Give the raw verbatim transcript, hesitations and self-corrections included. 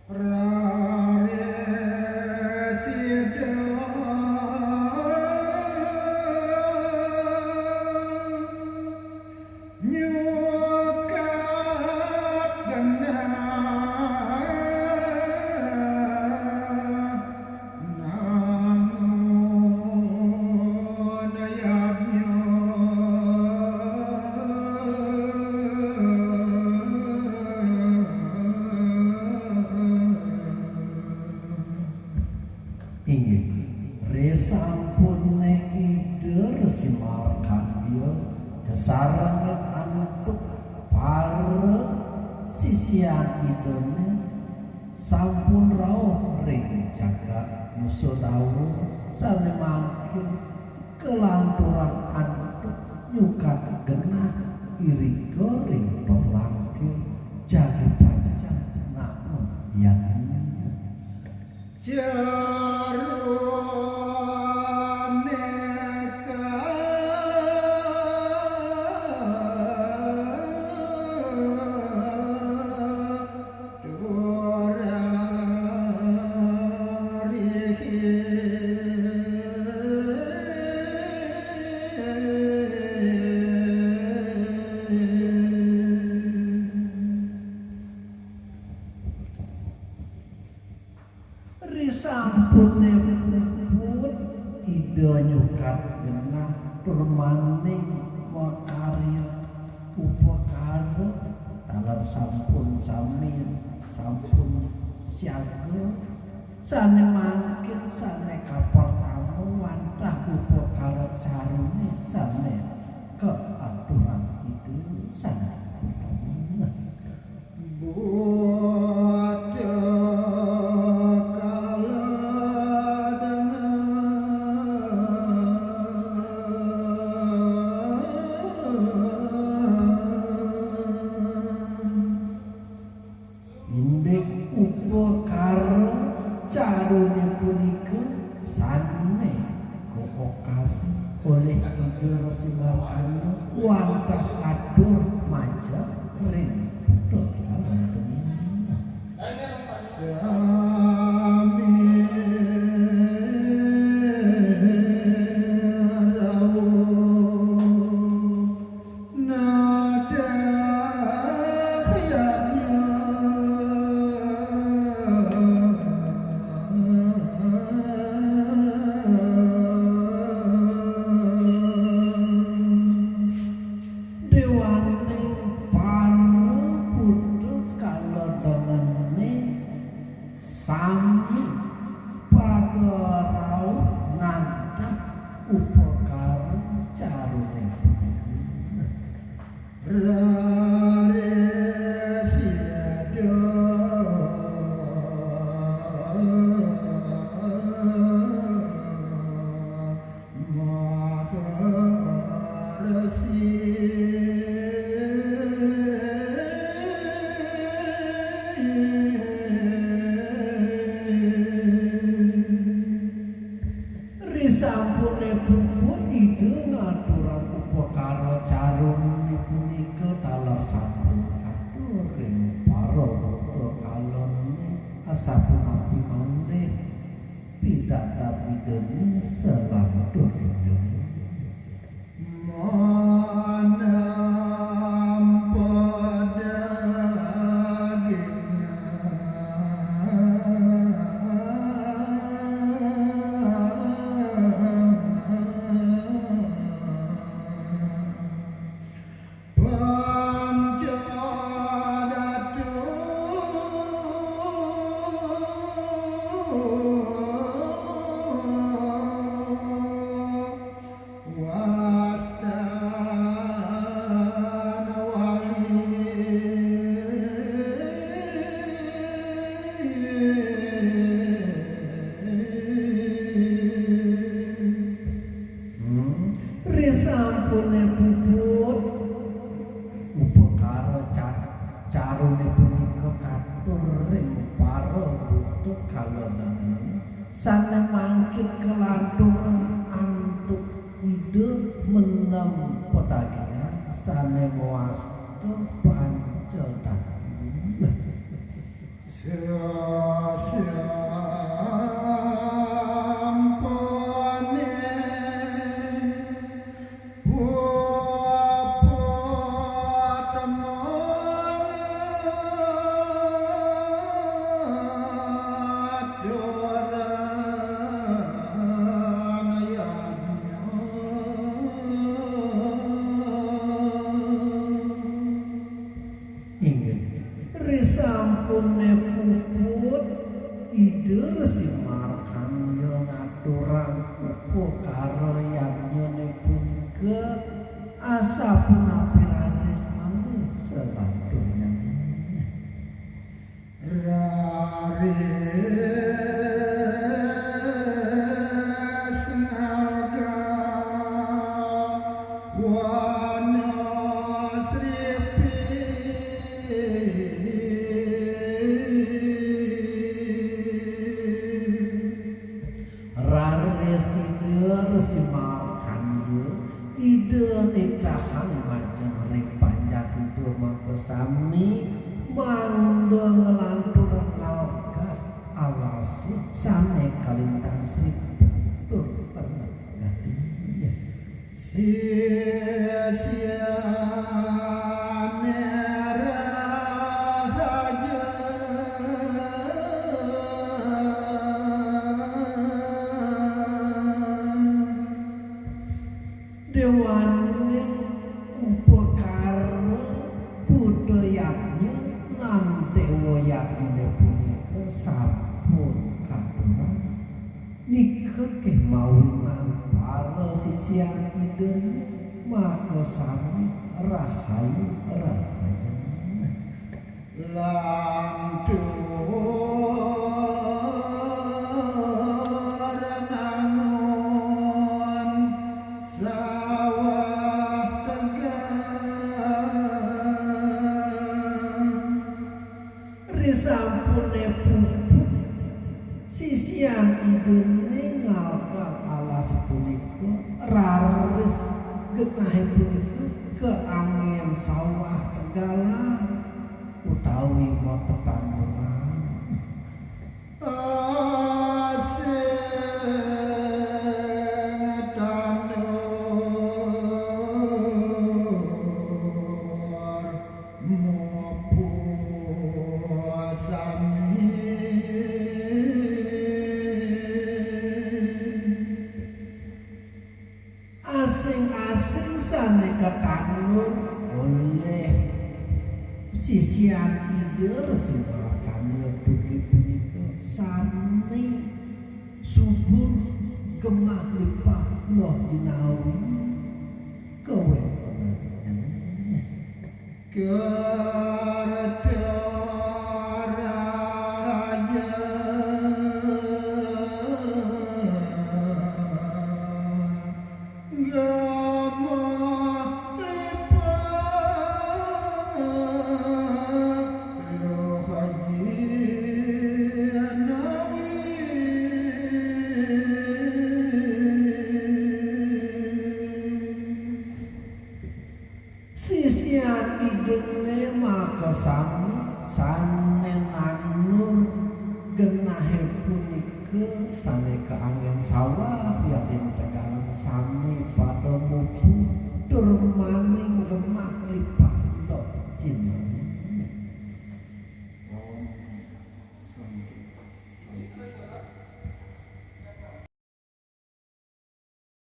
Rarisida nyukat genah nangun yadnya. Inggih, risampuné Ida Resi Markandéya kasarengin antuk para sisian Idané sampun rauh ring jagat Nusantara, sané mangkin kalanturang antuk nyukat genah irika ring palengkir jagi pacang namun yan. Jaruné Risampuné puput, Ida nyukat genah tur maning makarya upakara taler sampun sami sampun siaga, sané mangkin sané kapertama wantah upakara caruné sané kaaturang Ida sané pertama. Buta kala dengan indik upakara caruné punika sané kaokasa olih Ida Resi Markandéya wantah katur majeng ring Buta Kala dengan. Sami rawuh nadah yadnya. Déwaning para buta kala dengené sami pada rauh nantang upakara caruné punika. Rarisida Maharesi. Risampuné puput Ida ngaturang upakara caruné punika taler sampun katur ring para buta kalané asapunapi malih pidabdab Idané salanturipun. Manampa daging panca datu wastana wali. Hmm. Risampuné puput upakara ca-, caruné punika katur ring para buta kala dengené. Sané mangkin kalanturang antuk Ida menem pedagingan sané mawasta panca datu. Sampune puput, Ida Resi Markanda ngaturang upakara yadnyane punika, asapunapi raris malih salanturnyané. Raris ngalga wana sripi. Raris Ida Resi Markanda, Ida nitahang majeng ring panjak Ida makasami, mangda nglantur ngalgas alas sane kalintang sripi tur tenget gati. Sisiane rahayu. Dewaning upakara Buddha yadnya lan dewa yadnyane punika sampun katurang. Nika keh mawinan para sisian Ida makasami rahayu rahajeng. Lantur nangun sawah tegal. Risampune puput, sisian Idane ngalkal alas punika, raris genahe punika kaangen sawah tegalan utawi mapetanduran. Asing tandur mupu sami. Asing-asing sane katandur olih sisian Ida Resi Markanda dugi punika sane subur gemah lipah loh jinawi kawentenan. Kerta raja gemah lipah loh jinawi. Sisian Idane makasami sane nandur genahe punika sane kaangen sawah yadin tegalan sami pada mupu